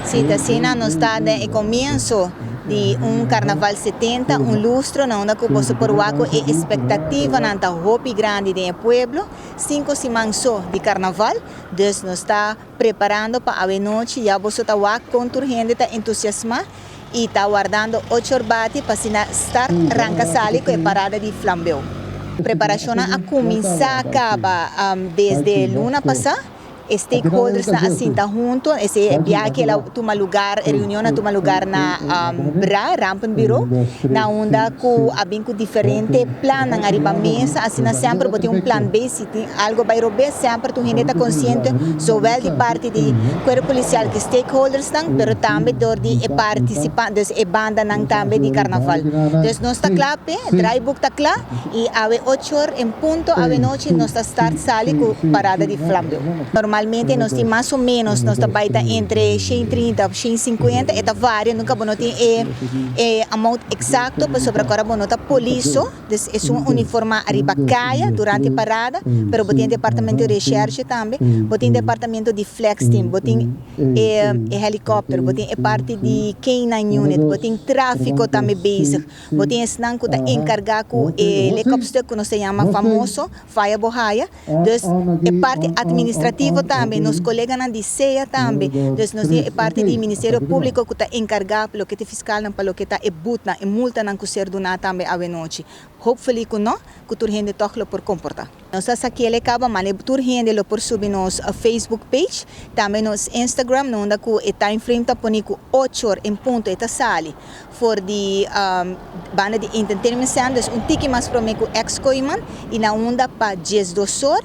Si, asina nos ta den e comienso di un Carnaval 70, un lustro, na unda cu boso por wak e expectativa nan ta hopi grandi den pueblo, 5 siman so di Carnaval, dus nos ta preparando pa anochi, ya boso ta wak con tur hende ta entusiasma y ta wardando 8 or bati pa asina start ranca sali cu e parada di flambeu. Preparacion a cuminsa caba desde luna pasa, stakeholders nan a sinta hunto, e biahe el a tuma lugar, e reunion a tuma lugar na BRA, Rampenbureau, na unda cu a bin cu diferente plan ariba mesa, asina semper bo tin un plan B, si tin algo bay robes, semper tur hende ta consciente, zowel di parti di cuerpo policial cu stakeholders nan, pero tambe door di e participante, e banda nan tambe di Carnaval. Dus nos ta cla, draaiboek ta cla, y awe 8 or en punto, awe nochi, nos ta start sali cu parada di flambeu. Normalmente nos tin mas o menos, nos ta entre 130 y 150, e ta varia, nunca bo no tin e amount exacto, pasobra awor bo no ta polis, dus e un uniforma ariba caya durante parada, pero bo tin departamento di recherche tambe, bo tin departamento di flex team, bo tin e helicopter, bo tin e parti di K9 unit, bo tin trafico tambe bezig, bo tin esnan cu ta encarga cu e helikopter cu nos ta yama famoso, Faya Bo Haya, dus e parti administrativo tambe, nos coleganan di SEA tambe, dus nos tin e parti di Ministerio Publico cu ta encarga pa loke ta fiscal pa loke ta e boete, e multa nan cu ser duna tambe anochi. Hopefully cu no, cu tur hende toch lo por comporta. Nos a sak'e caba, mas tur hende lo por subi nos Facebook page, tambe nos Instagram, unda cu e time frame ta poni cu 8 or en punto e ta sali for di banda di entertainment center, un tiki mas prome cu ex Kooyman y na unda pa 12 or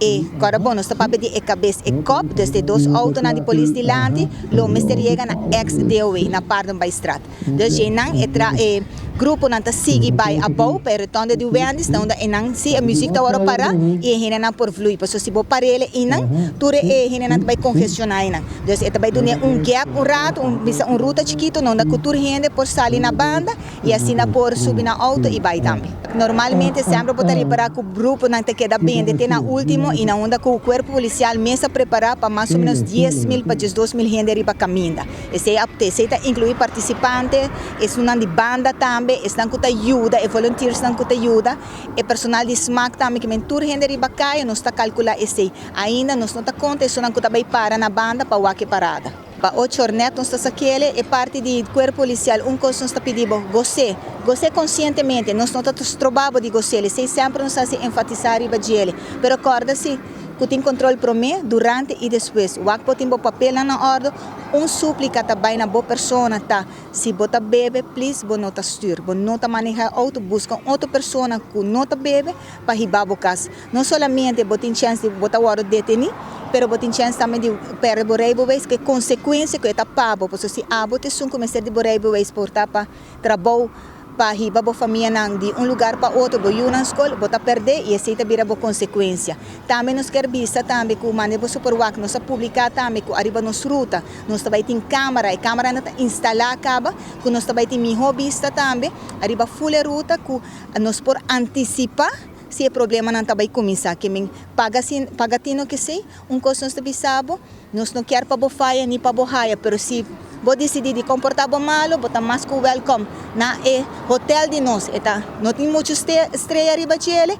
e awor bon, nos ta papia di e cabes e kop, dus e dos auto nan di polis dilanti, lo mester yega na ex DOW, na Paardenbaaistraat. Dus e nan e tra e grupo nan ta sigui bay abou pa rotonde di Wendy's, na unda e nan si e music ta ora para y e hende nan por vloei. Paso si bo parele e nan, tur e hende nan bay congestiona e nan. Dus e ta bay duna un gap un rato, un bisa un ruta chikito, na unda cu tur hende por sali na banda y asina por subi na auto y bay tambe. Normalmente semper bo ta ripara cu grupo nan ta keda bende te na ultimo y na unda cu cuerpo policial mes a prepara pa mas o menos 10 mil pa 12 mil hende riba caminda. Esey ta inclui participante, esnan di banda tambe, esnan cu ta yuda, e volunteers nan cu ta yuda, e personal di SMAC tambe, cu tur hende riba caya, nos ta calcula esey. Ainda nos no ta conta esnan cu ta bay para na banda pa wak e parada. Pa 8 or net nos ta sak'e, e parti di cuerpo policial, un cos nos ta pidi bo, gosa, gosa conscientemente, nos no ta stroba bo di gosa, esey semper nos ta enfatisa riba dje. Pero corda si, cu tin control prome, durante y despues. Wak bo tin bo papel na orde, un suplica ta bay na bo persona ta, si bo ta bebe, please, bo no ta stuur, bo no ta maneha auto, busca otro persona cu no ta bebe pa hiba bo cas. No solamente bo tin chance di bo ta wordo deteni, pero bo tin chance tambe di perde bo rijbewijs, cu consecuencia cu ta pa bo, pasobra si abo ta esun cu mester di bo rijbewijs por ta pa trabou, pa hiba bo famia nan di un lugar pa otro, bo yiu na scol, bo ta perde y esey ta bira bo consecuencia. Tambe nos kier bisa tambe cu mane bo por wak, nos a publica tambe cu ariba nos ruta, nos tambe tin camera, e camera nan ta instala caba, cu nos tambe tin miho vista tambe, ariba full ruta cu nos por anticipa si e problema nan tambe cuminsa, kiermen paga sin paga tino cu si, un cos nos ta bisa bo, nos no kier pa bo faya ni pa bo haya, pero si bo dicidi di comporta bo malo, bo ta mas cu welcome na e hotel di nos. E ta, no tin mucho strea riba dje,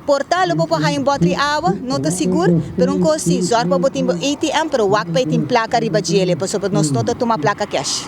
por ta lo bo por haya un bottle awa, no ta sigur, pero un cos si, zorg pa bo tin ATM, pero wak pa tin placa riba dje, pasobra nos no ta tuma placa cash.